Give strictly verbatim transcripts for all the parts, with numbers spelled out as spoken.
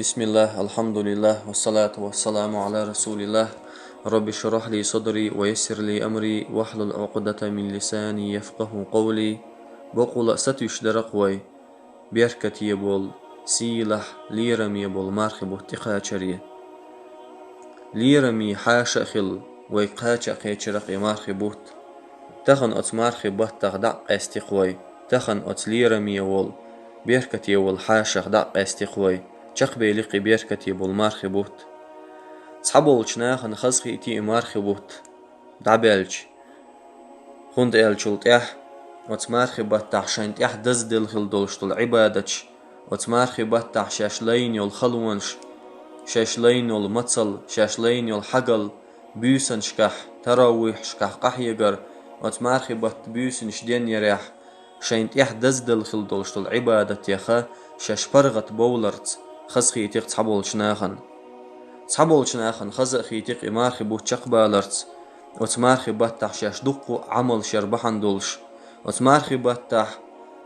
بسم الله، الحمد لله، والصلاة والسلام على رسول الله. رب اشرح لي صدري ويسر لي أمري واحلل عقدة من لساني يفقه قولي. Бокъонца сатуьйсуш дар-кх вай беркате болу, сийлахь, лераме болу мархи бутт тӀекхачаре. Лераме хьаша а хилла, вай кхача а кхечира-кх и мархи бутт. Тахана оцу мархи баттах дӀа а къаьсти-кх вай, тахана оцу лераме волу, беркате волу хьашах дӀа а къаьсти-кх вай, чекхбели-кх и беркате болу мархи бутт. Цхьаболчу нахана хазахийтий и мархи бутт дӀабаьлча, хӀунда аьллачул тӀаьхьа оцу мархи баттахь шайна тӀехь дазделла хилла долуш долу Ӏибадаташ, оцу мархи баттахь шаьш лайна йолу халонаш, шаьш лайна йолу мацалла, шаьш лайна йолу хьагалла, буьйсанашкахь, таравихьашкахь къахьегар, оцу мархи батта буьйсанаш денъярехь, шайна тӀехь дазделла хилла долуш долу Ӏибадатех шаьш паргӀат бовларца хазахийтира-кх цхьаболчу нахана. Цхьаболчу нахана хазахийтира-кх и мархи бутт чекхбаларца, оцу мархи баттахь шаьш дуккха а Ӏамалш яр бахьана долуш, оцу мархи баттахь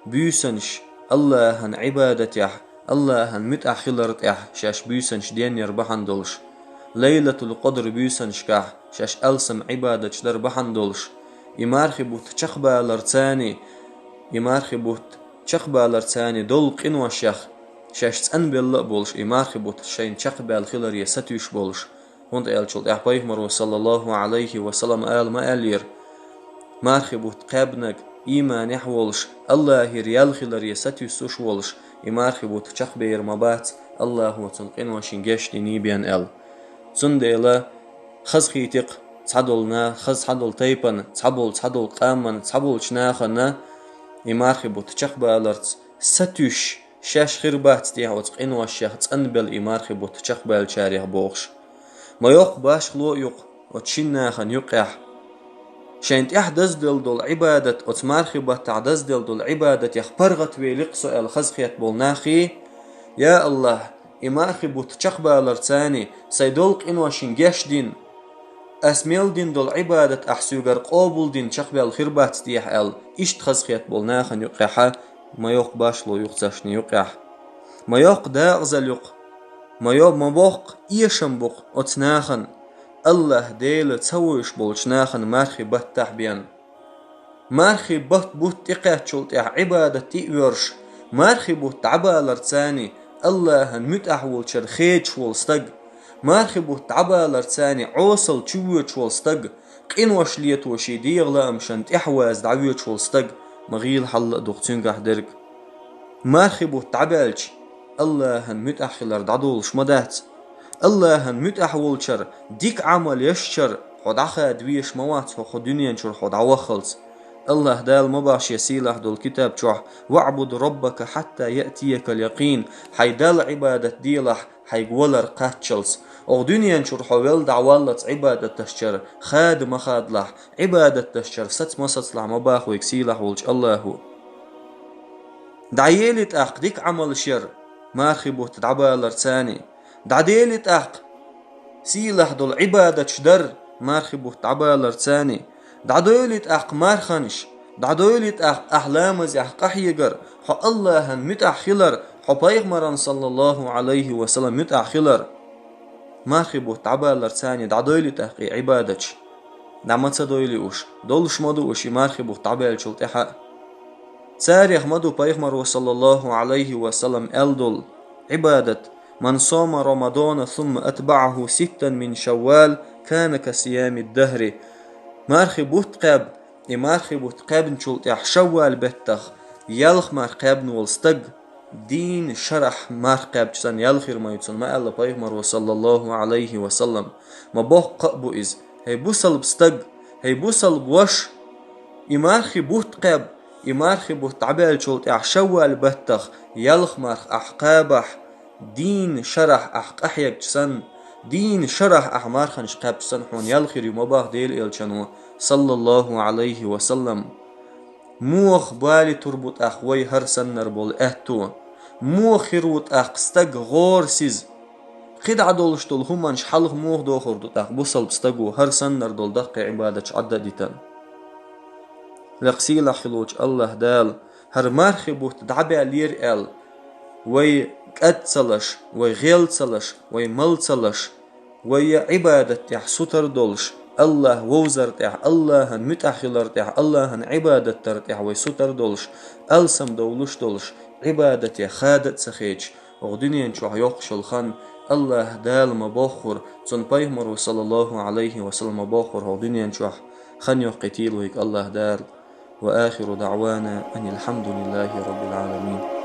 буьйсанаш АллахӀан Ӏибадатехь, АллахӀан муьтӀахь хилар тӀехь шаьш буьйсанаш денъяр бахьана долуш, Лайлатул-Къадр буьйсанашкахь шаьш алсам Ӏибадаташ дар бахьана долуш, и мархи бутт чекхбаларцани, и мархи бутт чекхбаларцани долу къиношех шаьш цӀанбелла а болуш, и мархи бутт шайна чекхбаьлла хиларе сатуьйсуш болуш, хӀунда аьллачул тӀаьхьа пайхамаро, саллаллаху Ӏалайхи ва саллам, ала ма аьллера: «Мархи бутт кхаьбнарг ийманехь волуш, АллахӀера ял хиларе сатуьйсуш волуш, и мархи бутт чекхбер ма бац, АллахӀо цунна къиношна гечдиний бен», – аьлла. Цундела хазахийтира-кх цхьадолу на-, хаза цхьадолу тайпана, цхьаболу, цхьадолу къаман, цхьаболчу нахана и мархи бутт чекхбаларца сатуьйсуш, шаьш хир бац тӀехь оцу къиношех цӀанбелла и мархи бутт чекхбаьллачарех бохуш. Ма йоккха башхало а ю-кх оцу шина нахана юкъехь. Шайна тӀехь дазделла долу Ӏибадат, оцу мархи баттахь дазделла долу Ӏибадатех паргӀатвели-кх со аьлла хазахетта болу нахе: «Я АллахӀ, и мархи бутт чекхбаларцани сайн долу къиношна гечдина, ас мел дина долу Ӏибадат ахь соьгара къобалдина чекхбаьлла хир бац тӀехь», – аьлла, иштта хазахетта болу нахана юкъехьа ма йоккха башхало ю-кх царшна юкъехь. Ма йоккха дакъазалла ю-кх, ма йо-, ма боккха эшам бу-кх оцу нахана, АллахӀ Дела ца вевзаш болчу нахана мархи баттахь бен. Мархи бат-, бутт тӀекхаьччул тӀаьхьа Ӏибадат тӀе а воьрзуш, мархи бутт дӀабаларцани АллахӀан муьтӀахь волчуьра хедаш волу стаг, мархи бутт дӀабаларцани Ӏесалла чувоьдуш волу стаг, къинош летош, дегӀан лаамашна тӀаьхьаваза дӀавоьдуш волу стаг, ма гӀийла хьал а ду-кх цуьнгахь дерг. Мархи бутт дӀабаьлча, АллахӀан муьтӀахь хилар дӀадолуш ма дац. АллахӀан муьтӀахь волчуьра, дика Ӏамал ешчуьра хьо дӀахада везаш ма вац хьо кху дуьнен чуьра хьо дӀаваххалц. АллахӀ Дала ма боху Шен сийлахь долу китаб чохь: «ВаӀбуд раббака хьатта яътиякал якъин», хьайн Далла Ӏибадат делахь, хьайга валар кхаччалц. Оха дуьнен чуьра хьо велла дӀаваллалц Ӏибадаташчуьра, хада ма хадалахь, Ӏибадаташчуьра саца ма сацалахь, ма боху вайга сийлахь волчу АллахӀо. ДӀаели тӀаккха дика Ӏамалш яр, мархи бутт дӀабаларцани. ДӀадели тӀаккха сийлахь долу Ӏибадаташ дар, мархи бутт дӀабаларцани. ДӀадойли тӀаккха марханаш, дӀадойли тӀаккха ахь ламазехь къахьегар, хьо АллахӀан муьтӀахь хилар, хьо пайхамаран, саллаллаху Ӏалайхи ва саллам, муьтӀахь хилар. Мархи бутт дӀабаларцани дӀадойли тӀаккха и Ӏибадаташ. ДӀа ма ца дойли уьш, долуш ма ду уьш и мархи бутт дӀабаьллачул тӀаьхьа а. Царех ма ду пайхамаро, саллаллаху Ӏалайхи ва саллам, аьлла долу Ӏибадат: «Ман сома Рамадана сумма атбаӀаху ситтан мин Шаввал, кана ка сиямид дахри». Мархи бутт кхаьб, и мархи бутт кхаьбначул тӀаьхьа Шаввал беттах ялх марх кхаьбна волу стаг, дийнна шарахь марх кхаьбча санна ял хир ма ю цунна, ма аьлла пайхамаро, саллаллаху Ӏалайхи ва саллам. Ма боккха а бу иза. ХӀей бусалба стаг, хӀей бусалба ваша, и мархи бутт кхаьб, и мархи бутт дӀабаьллачул тӀаьхьа Шаввал баттах ялх марх ахь кхабахь, дийнна шарахь ахь къахьегча санна, дийнна шарахь ахь марханаш кхаьбча санна, хьуна ял хир ю, ма боху Делан Элчано, саллаллаху Ӏалайхи ва саллам. Муха балийтур бу тӀаккха вай хӀара саннара болу аьтто? Муха хир ву тӀаккха стаг гӀорасиза? КхидӀа долуш долу хӀуманаш хьалха муха дохур ду тӀаккха бусалба стаго хӀара саннара долу даккхий Ӏибадаташ Ӏадда а дитина? Лекха сийлахь хилочу АллахӀ Дала хӀара мархи бутт дӀабаьллера аьлла, вай кӀад ца луш, вай гӀел ца луш, вай мал ца луш, вай Ӏибадат тӀехь сутара долуш, АллахӀ вовзар тӀехь, АллахӀан муьтӀахь хилар тӀехь, АллахӀан Ӏибадат дар тӀехь вай сутара долуш, алсам довлуш долуш, Ӏибадате хада а ца хеташ, хӀокху дуьнен чохь йоккхуш йолу хан АллахӀ Дала ма боххура, цуьнан пайхамаро, саллаллаху Ӏалайхи ва саллам, ма боххура хӀокху дуьнен чохь хан йоккхуьйтийла вайга АллахӀ Дала. Ва ахиру даъвана анил хьамдулиллахи раббил Ӏаламин.